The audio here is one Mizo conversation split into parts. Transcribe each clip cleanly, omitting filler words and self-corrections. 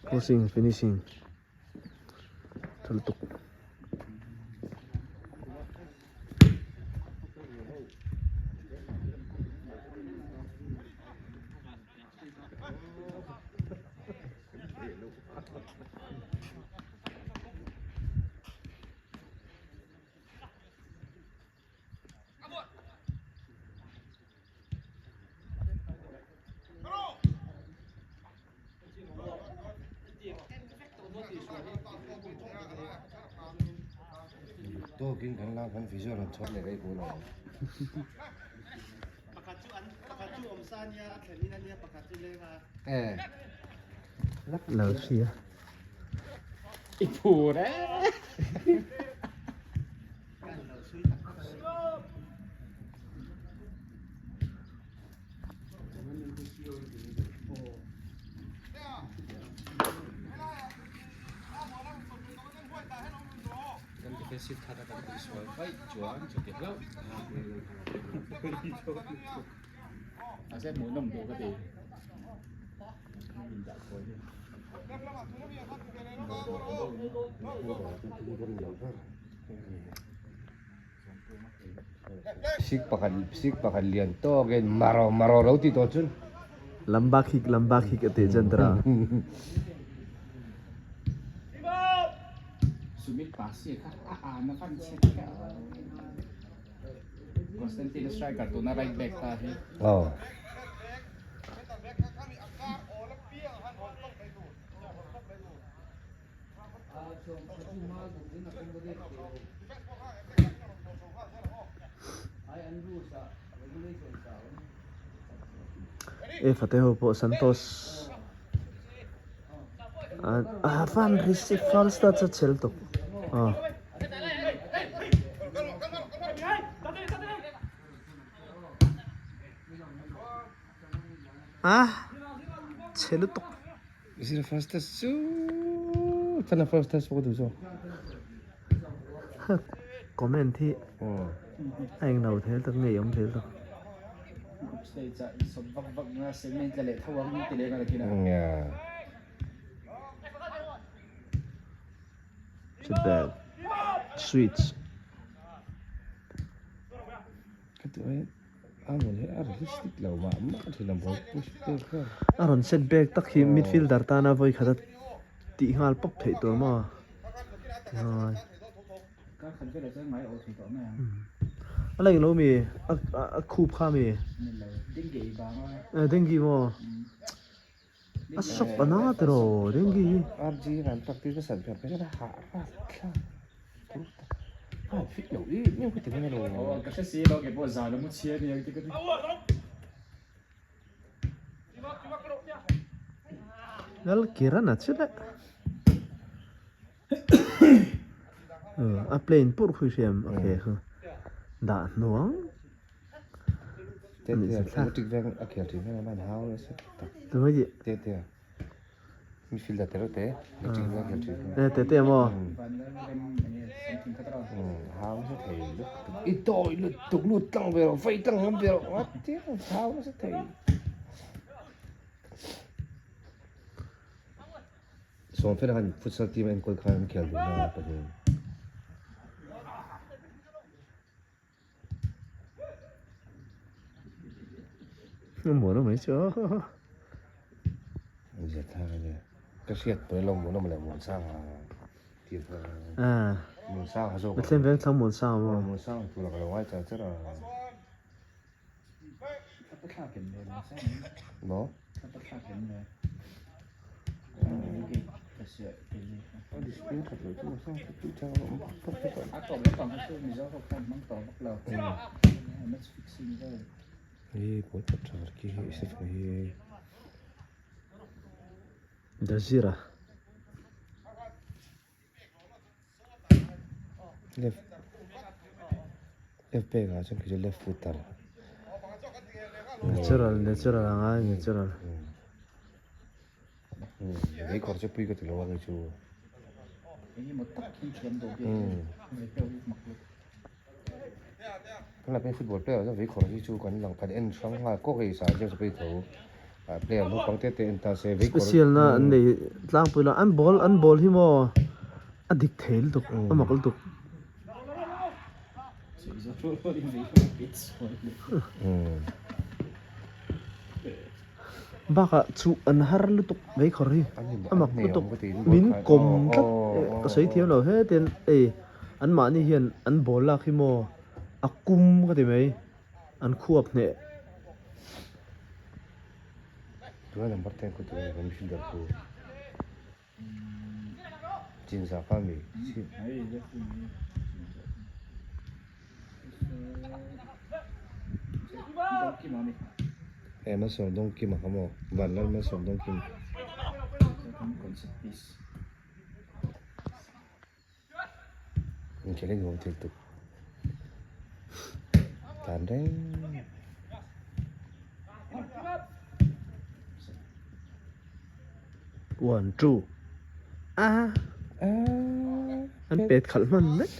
Crossing finishing tha lutuk. Tawkin kan la kan visual an chhawp leh rei ko lo. Eh. Lo hria. I phur e. Kan defensive that a kan tihsual vaih chuan chuti hlauh. Mahse hmuhnawm duh ka ti. Indah kawi hi. Sik pakhat sik pakhat lian tawkin maro maro lo ti tawh chun. Lamba khik lamba khik a tih chuan tara. Sumit Pasir kha a an a van chhe kha. Constantine striker tuna right back ta hi. Aw. E fate ho pawh Santos a van receive first a cha chel tuk a. A chhe lutuk. Is it a first test chu tana first test pawh ka duh zawk. Comment hi a eng lo thel tak nge i awm thel tak. Group stage ah insawm vak vak nga cement la leh tho ang ti leh nga lakin a. Yeah. It's bad. Sweets. Ka ti ai a rawn hi a realistic lo mah mah thin a ball push te kha. A rawn set back tak hi midfielder tana vawi khat a tih nghal pawp theih tur maw? Tingai. Kar khat velah chuan ngai aw thei tawh mai ang. A la englo mi? A khup kha mi? Ni lo, dengue i vang a. Eh dengue maw? A sawp a na tiraw dengue hi. RG ran practice ka san phek phek a hah rat thlak tur tak a fit lo em em ka ti mai alo. Aw ka hre si lo ke pawh zan a mu chhia aniang ti ka ti. Lal Kiran a che leh. A plane pur khui hriam a ke kha dah hnuang. Te te electric veng a khel thin hian an hau nasa tak. Tu mai di? Te te midfielder te reuh te electric veng a khel thin hian. E te te maw? Hau nasa thei lutuk i dawi lutuk lut tlang ve rawh vei tlang ngam ve rawh nghat tir hau nasa thei. Sawmfela khan futsal team a enkawl khan an khel duh na pahnih. Muan mai chu a. Zia thak a nia. Ka hriat pawh lo muan awm leh muan sang a tih kha. Muan sang a zawk. Pathian veng thlang muan sang a maw. Muan sang tur a ka lo ngai char char a. Maw? A display that loh chu muan sang chu tih chang a awm phawt phawt a. Hei pawl khat tha khi hi stephen hi. Dazira. Left left back ah chuan khi chu left footer. Natural natural a ngai natural. Lei kawr chu pui ka ti lo a kei chu. Tunah pawh football player chuan vei khawr hi chu kan lang kan en hrang nghal kawk a i sa James pawh i tho. Player naupang te te en ta se vei kawr. Special na an nei tlangpui lo an ball an ball hi maw a dik thei lutuk a mak lutuk. Bakah chuh an har lutuk vei khawr hi a mak lutuk min kawm tlat ka sawi thiam lo hetin ei an mahni hian an ball lak hi maw a kum ka ti mai. An khuap hneh. Tuna number ten khu tunge kan midfielder khu Chinza kha mi Hei Malsawm Dawngkima kha maw Vanlal Malsawm Dawngkim. Inkhel hi nuam thei tuk tan reng. One two a an pet khalh hman vek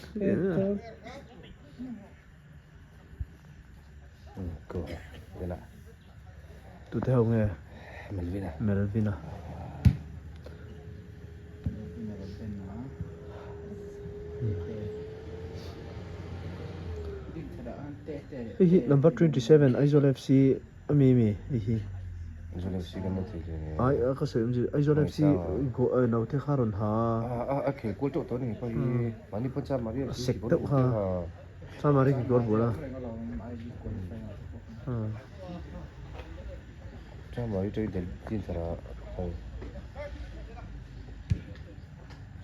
tute ho nge Melvina Melvina Hei hi number 27 Aizawl FC ami mi hei hi Aizawl FC kan la thei hle ni ai ka sawi awm zir Aizawl FC naute kha rawn ha a a khel kual teuh tawh ani pa hi mahni pawn char mari sek deuh kha char mari ki kawr bul a Char mari tei del din thar a kal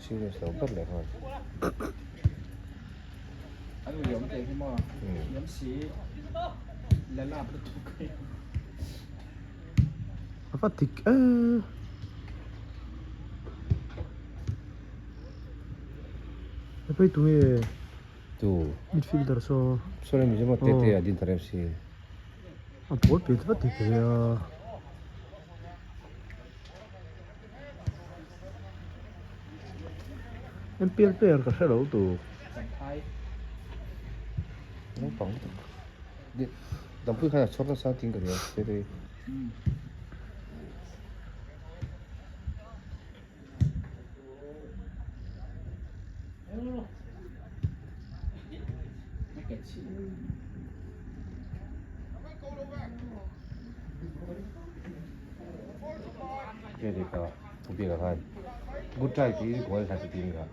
serious lo ber leh nghal An ui awm teh hi maw thiam si la lap lutuk hi. A va dik e. Hei tunge Tu midfielder saw Saw lai Mizoram te te a din ta rep si. A ball pet va dik ve a. MPL player ka hre lo tur. Naupang tak. Dampui khan a chhawr nasa ting ka ria te te. Good try tih hi goal kha chu tih ni kha.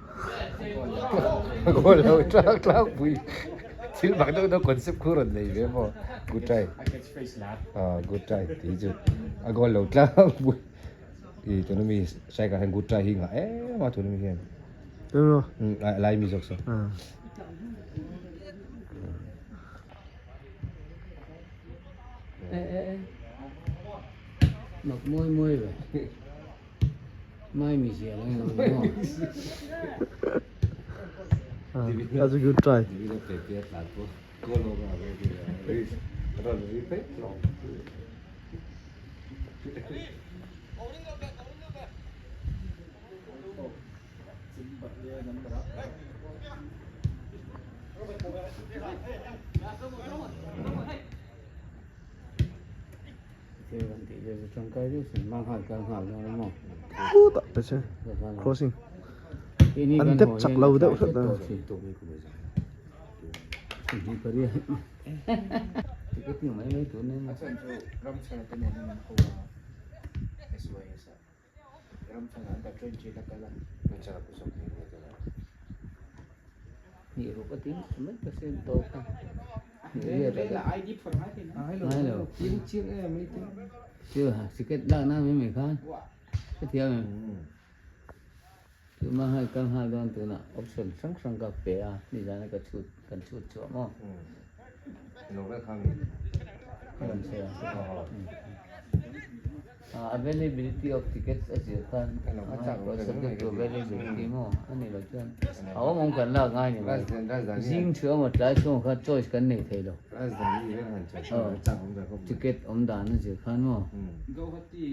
Goal lo tlang tlangpui thil mak deuh deuh concept khu rawn nei ve maw good try. Good try tih hi chu a goal lo tlangpui. I tuna mi striker hian good try hi ngah em a tuna mi hian. Lai mi zawk saw. Mak mawi mawi ve. Mai mi zia lang lo ni maw. That's a good try. Khutah pe che crossing an dep chak lo deuh hret a. Availability of tickets a zir khan subject to availability maw a nih loh chuan a awm awm kan lak ngai ni mai zing thu emaw tlai thu emaw kha choice kan nei thei lo ticket awm dan a zir khan maw. Guwahati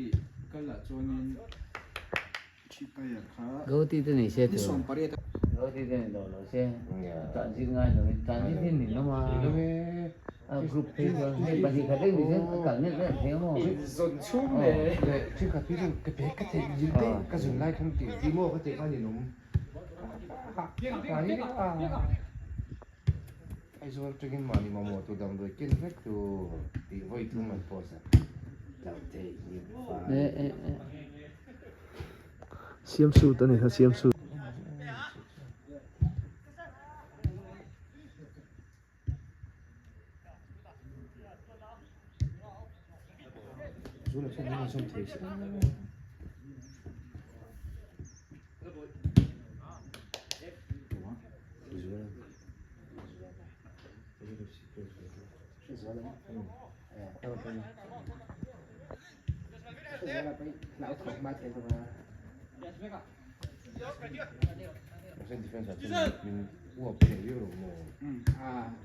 kal ah chuanin Guwahati te nei se tur Guwahati te nei lo lo se transit ngai lovin transit hi nin awm a. A group phei chuan hei pahnih khat lek ni chuan a kal nelh nelh thei a maw? Zawn chhung leh. Leh thenkhat phei chuan ka bag ka theih zin daih ka zun lai khan tih tih maw ka tih khan in awm Aizawl atangin mahni mamawh tur damdawi ken vek tur tih vawi thum an post a. Siam suit a ni kha siam suit.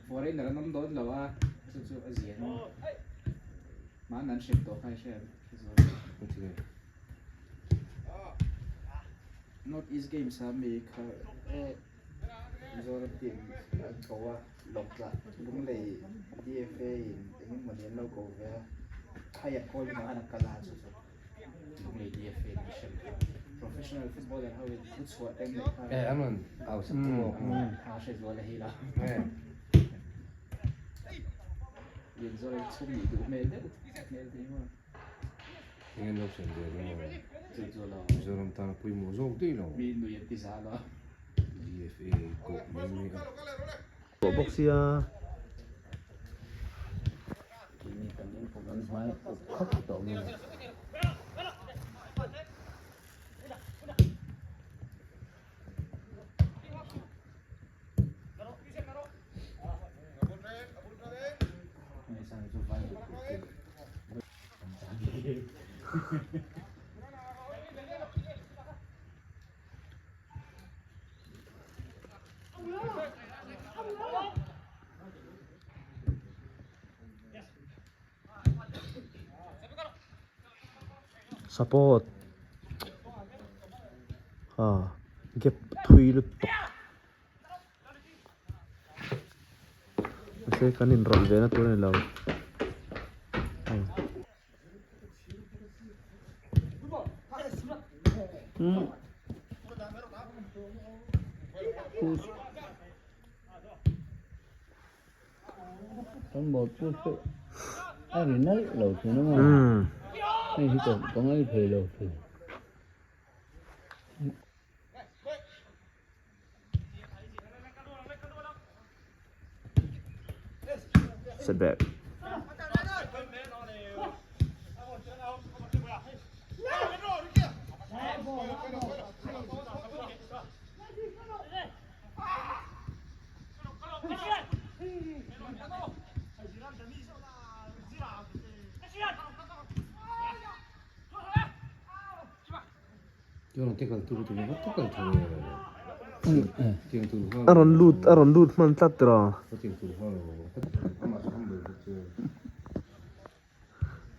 Foreigner an awm dawn lo a, chu chu a zia a Mahni an hrem tawh kha i hria em? North East Games a mi kha Mizoram team an ko a, Lawngtla Lunglei DFA in eng emaw ni an lo ko ve a, Higher Calling ah khan a kal a chu chu Lunglei DFA in an hrem kha Professional footballer ho in thu chhuah te an neih kha. Eh an rawn au sak maw? A hre zual a hei la. Lianzual in chhung nih duh hmel deuh hmel thei maw? Eng an lo hriat ve lo maw? Mizoram tan a pawimawh zawk daih lo. Mi nui an ti za lo. DFA koh mai mai a. Koh bawk sia. Tini kan in pawh kan hmai up khawp tawh mai. Support ha gap thui lutuk mahse kan inrawlh ve na tur a ni lo. Kan bawr pur chu a ri nalh lo thin a maw hei hi ka ngaih thei lo thin. Sit back. A rawn lut a rawn lut hman tlat tiraw.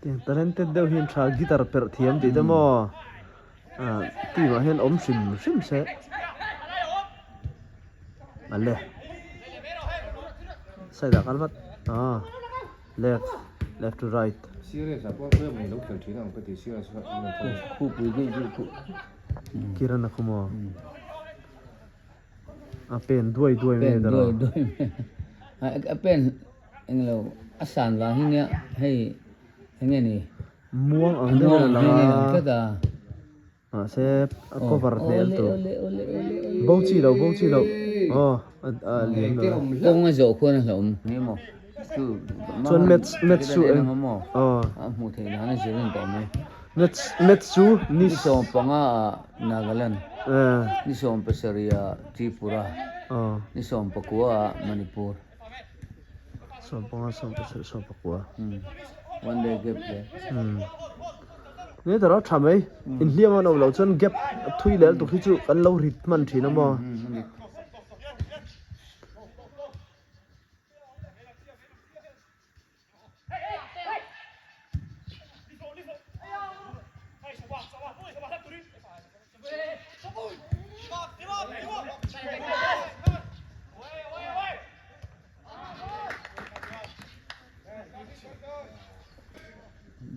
Tiang talented deuh hian tha guitar perh thiam tih te maw ah team ah hian awm hrim hrim se ale side ah kal vat ah left left to right. Kiran a khum aw a pen duai duai mai a duai duai mai a pen englo a san vang hi nia hei enge ni muang ang deuh in a lang a mahse a cover hmel tur bo chi lo bo chi lo aw a liam lo kawng a zawh khuan a hlauhawm nge maw chuan match match chu eng aw a hmuh theih dan a zir a ni tawh mai match match chu ni 15 ah Nagaland ni 17 ah Tripura ni 19 ah Manipur 15 17 19 One day gap le. Ni tara tha mai inhliam an awm loh chuan gap thui leh lutuk hi chu kan lo rit hman thin a maw.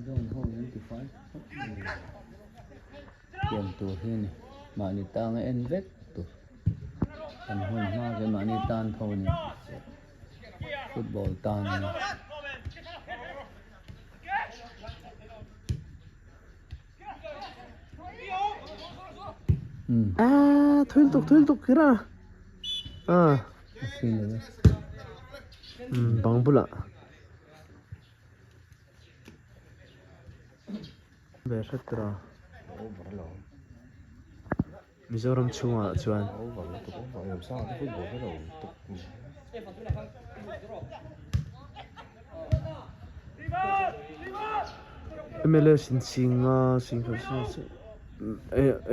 Zone ho in an ti fai khawp mai. Tiang tur hi a ni. Mahni tanga en vek tur. Kan hun hma chu mahni tan tho a ni. Football tan a ni. Ah, thil tuk thil tuk kira. Ah. Bang bulah. Ve hret tur a. Mizoram chhungah chuan. Mla sin singa sing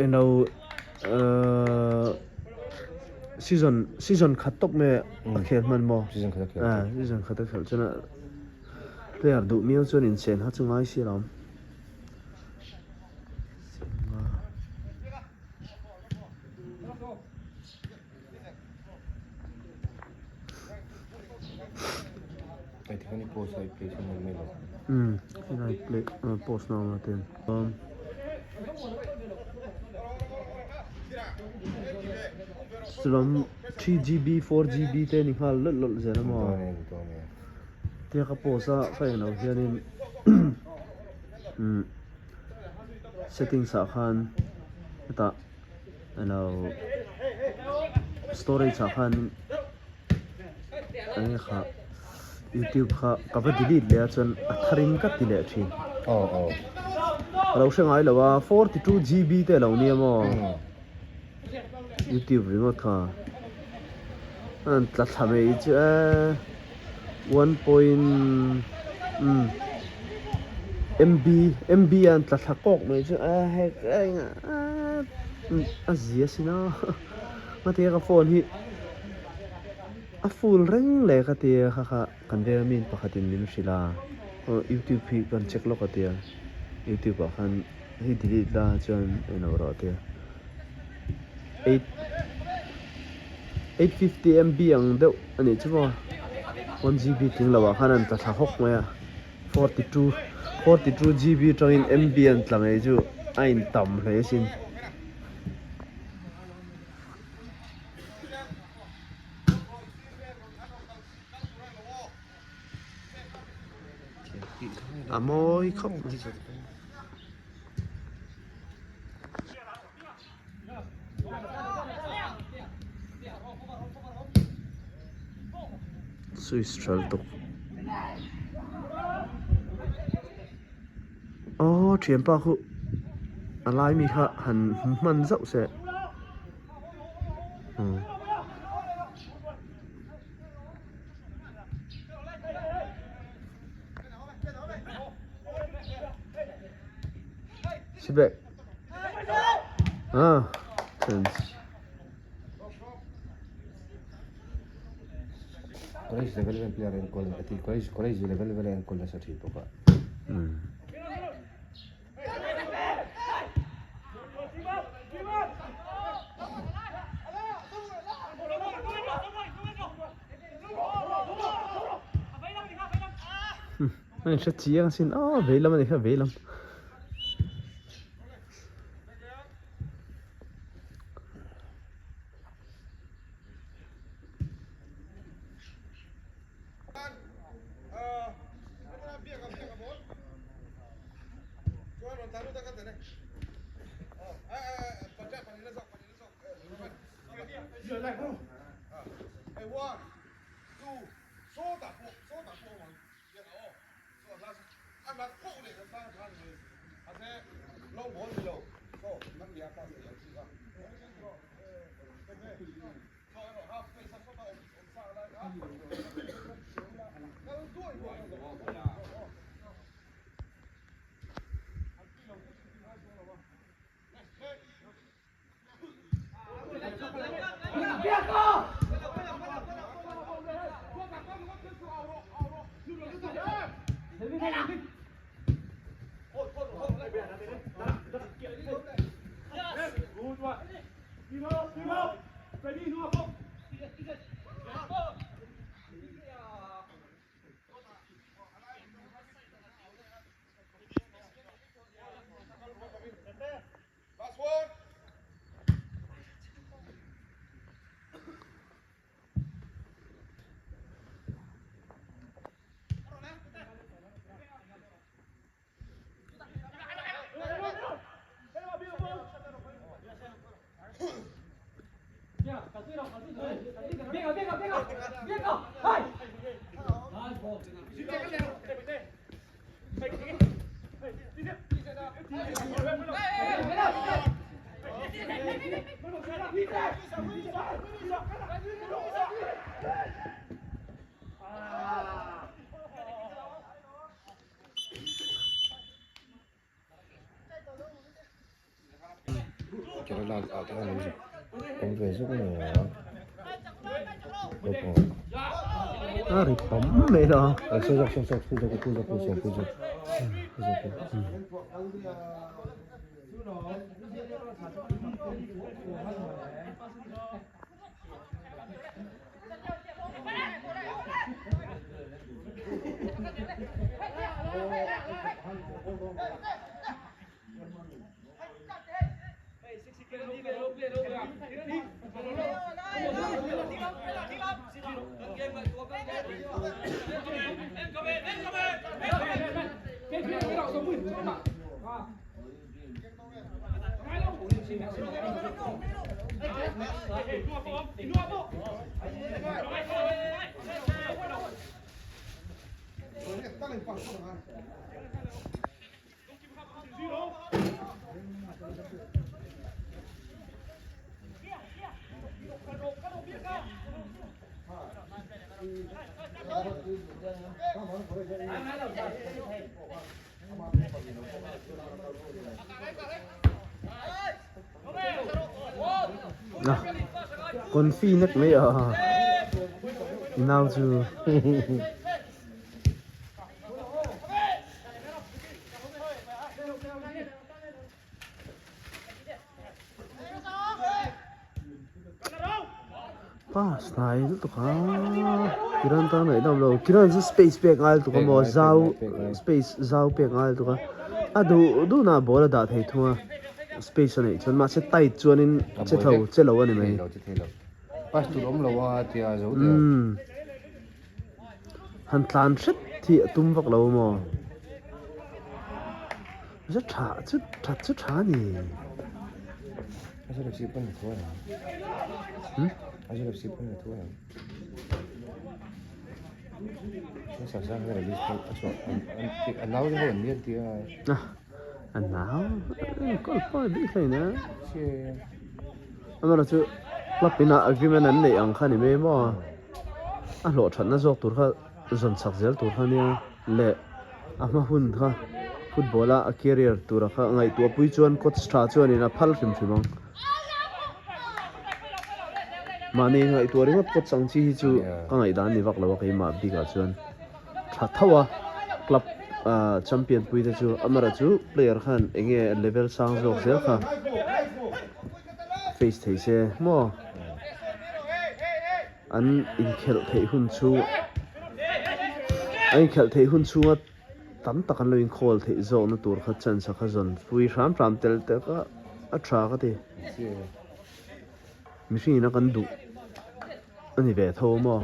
eno season season khat tawp nge a khel hman maw? Season khat a khel. Season khat a khel chuan a player duh miau chuan inchen kha chu ngai si lo. Helai play post na awm a ten chulam 3GB 4GB te ni nghal lawlh lawlh zel a maw tia ka post a ka englo hianin settings ah khan hetah alo storage ah khan enge kha youtube kha ka va delete leh a chuan a thar in ka ti leh thin ka lo hre ngai lo a 42 gb te alo nia maw youtube ringawt kha a tla thla mai chu e one point umm mb mb a an tla thla kawk mai chu a hek a zia sin a hmatia ka phone hi a full reng leh ka tia kha kha kan veng ami pakhatin min hrilh a aw youtube hi kan check lawk a tia youtube ah khan hei delete la chuan eng lo rawh a tia eight 850 MB ang deuh a nih chu maw 1 GB tling lo ah khan an tla thla hawk mai a 42 42 GB atangin MB an tla mai chu a in tam hle sin. A mawi khawp mai. Swiss tha lutuk aw thianpa khu a lai mi kha han hman zauh se umm. Sibek. Ah, chance. College level vel player enkawl a ti college college level vel a enkawl nasa thin bawk a. Hmm. A inhre chiang asin aw veilam a ni kha veilam. Kerala ah te khan lo zuk awm ve zuk a ni a A ri pam mai lo a saw zawk saw zawk phu zawk phu zawk phu zawk phu zawk phu zawk A confi nek mai a i nau chu. Pass hnai lutuk a Kiran tan ngaihnawm lo Kiran chu space pek ngai lutuk a maw zau space zau pek ngai lutuk a a duh duh na ball a dah thei thung a space a neih chuan mahse tight chuanin che tho che lo a ni mai. Pass tur awm lo a tia zo der. Han tlan hret hi a tum vak lo maw? Za tha chu that chu tha a ni. A nau enkawl pawh a bik hlei a. Amaherawhchu club inah agreement an neih ang kha a ni mai maw? A hlawh thatna zawk tur kha zawn chak zel tur kha nia leh a hma hun kha football a a career tura kha ngaihtuah pui chuan coach tha chuanin a phal hrim hrim ang. Mahni ngaihtuah ringawt coach ang chi hi chu ka ngaihdan ni vak lo a keimah bikah chuan tha tho a club ah champion pui te chu amaherawhchu player khan eng nge level sang zawk zel kha face thei se maw. An inkhelh theih hun chhung an inkhelh theih hun chhunga tam tak an lo inkhawl theih zawkna tur kha chance a kha zawn pui hram hram tel te kha a tha ka ti. Mihring ina kan duh a ni ve tho maw?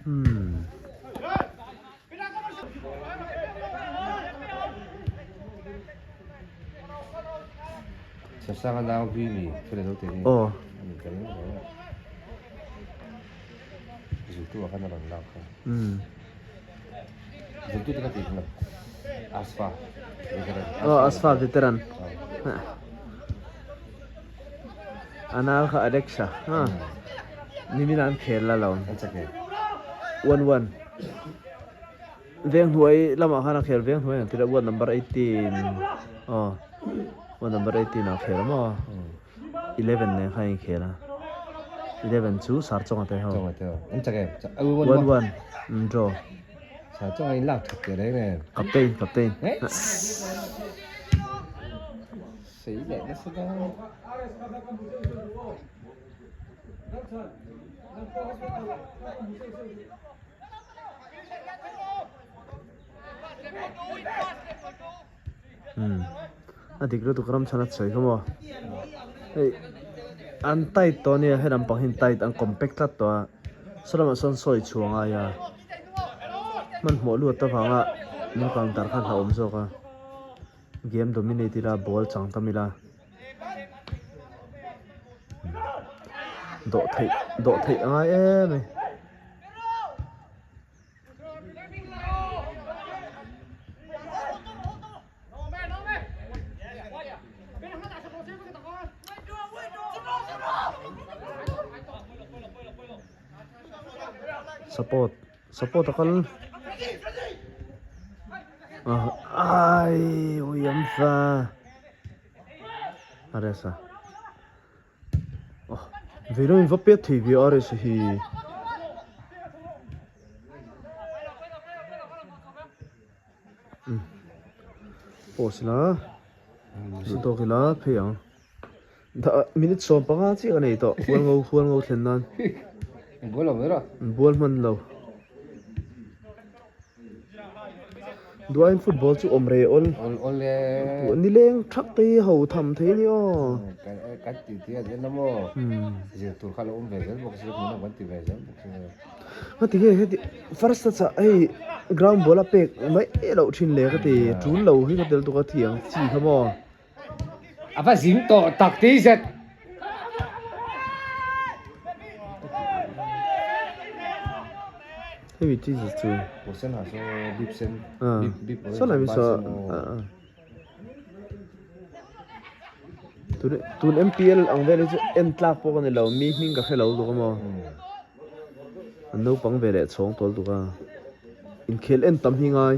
Hmm. Sasanga nau hlui mi thu leh lo te hi Aw. a ni ka ring hle a. Zultu ah khan a rawn lak kha. Umm. Zultu te kha tih kha Asfa veteran. Aw Asfa veteran. A nau kha Alexa ha. Nimin ah an khel la lo. An chak nge? 1-1. Veng hnuai lamah khan a khel veng hnuai ang tila ward number 18 aw ward number 18 ah a khel a maw 11 nen khan a inkhel a. 11 chu Sarchonga te ho. Chonga te ho. An chak em? Chak 1 1 1 draw. Sarchonga in lak that teh reng em? Captain captain. Sei leh nasa dawn. Hmm. A dik lutuk ram chhan a sawi kha maw. Hei an tight tawh ania he lampang hi an tight an compact tlat tawh a. Saw lamah sawn sawi chhuah a ngai a. Hmanhmawh luat avanga min counter kha a hlauhawm zawk a. Game dominate ila ball chang tam ila. Dawh theih dawh theih a ngai em mai. Support support a kal ai ui am fa aresa oh velo in va pet thei ve aresa hi pause la duh tawk ila phei ang minute 15 chiah ka nei tawh hual ngo hual ngo thlen nan bual lo mai rawh bual hman lo Duain football chu awm rei awl. Awl awl e. Nileng thak te hi ho tham thei ni aw. Kan kan ti ti a zen a maw. Zir tur kha lo awm ve zel bawk si hmun a kan ti ve zel bawk si. Ka ti nge heti first a chah hei ground ball a pek mai loh thin le ka ti tul lo hi ka tel tuk a thiang chi kha maw. A va zin tawh tak ti zet. Hemi chi zet chu. Kawr sen ha saw bib sen bib bib saw lai mi saw tun tun MPL ang vel hi chu en tlak pawh ka ni lo mi hming ka hre lo lutuk a maw an naupang ve leh chhawng tawl tuk a inkhel en tam hi ngai.